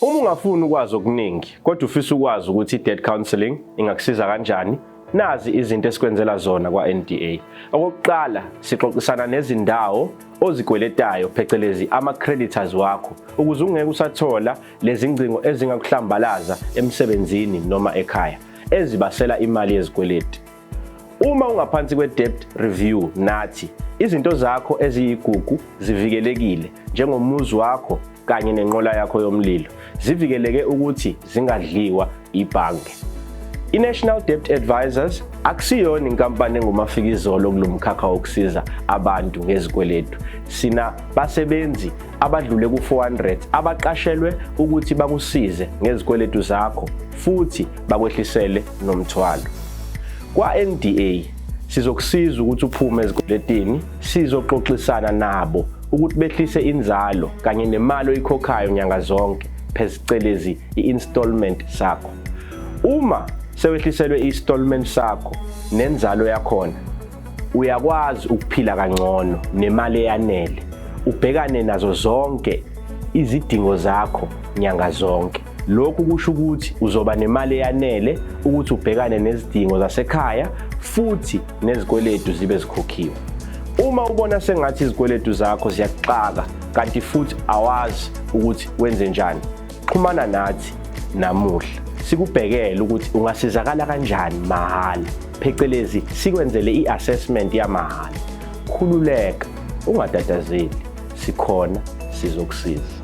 Uma ungafuni ukwazi okuningi kodwa ufisa ukwazi ukuthi i-debt counselling ingakusiza kanjani, nazi izinto esikwenzela zona kwa-NDA. Okokuqala, sixoxisana nezindawo ozikweletayo, phecelezi ama-creditors wakho, ukuze ungeke usathola lezi ngcingo ezingakuhlambalaza emsebenzini noma ekhaya, ezibasela imali yezikweleti. Uma ungaphansi kwe-debt review nathi, izinto zakho eziyigugu zivikelekile, njengomuzi wakho kanye nenqola yakho yomlilo, zivikeleke ukuthi zingadliwa ibhange. I-National Debt Advisors akusiyona inkampani engumafikizolo kulo mkhakha wokusiza abantu ngezikweletu. Sina basebenzi abadlule ku-400 abaqashelwe ukuthi bakusize ngezikweletu zakho futhi bakwehlisele nomthwalo. Kwa-NDA sizokusiza ukuthi uphume ezikweletini, sizoxoxisana nabo ukuthi behlise inzalo kanye nemali oyikhokhayo nyanga zonke, phecelezi i-installment sakho. Uma sewehliselwe i-installment sakho nenzalo yakhona, uyakwazi ukuphila kangcono nemali eyanele, ubhekane nazo zonke izidingo zakho nyanga zonke. Lokhu kusho ukuthi uzoba nemali eyanele ukuthi ubhekane nezidingo zasekhaya futhi nezikweletu zibe zikhokhiwe. Uma ubona sengathi izikweletu zakho ziyakuxaka kanti futhi awazi ukuthi wenze njani, xhumana nathi namuhla sikubhekele ukuthi ungasizakala kanjani mahhala, phecelezi sikwenzele i-assessment yamahhala. Khululeka, ungatatazeli, sikhona sizokusiza.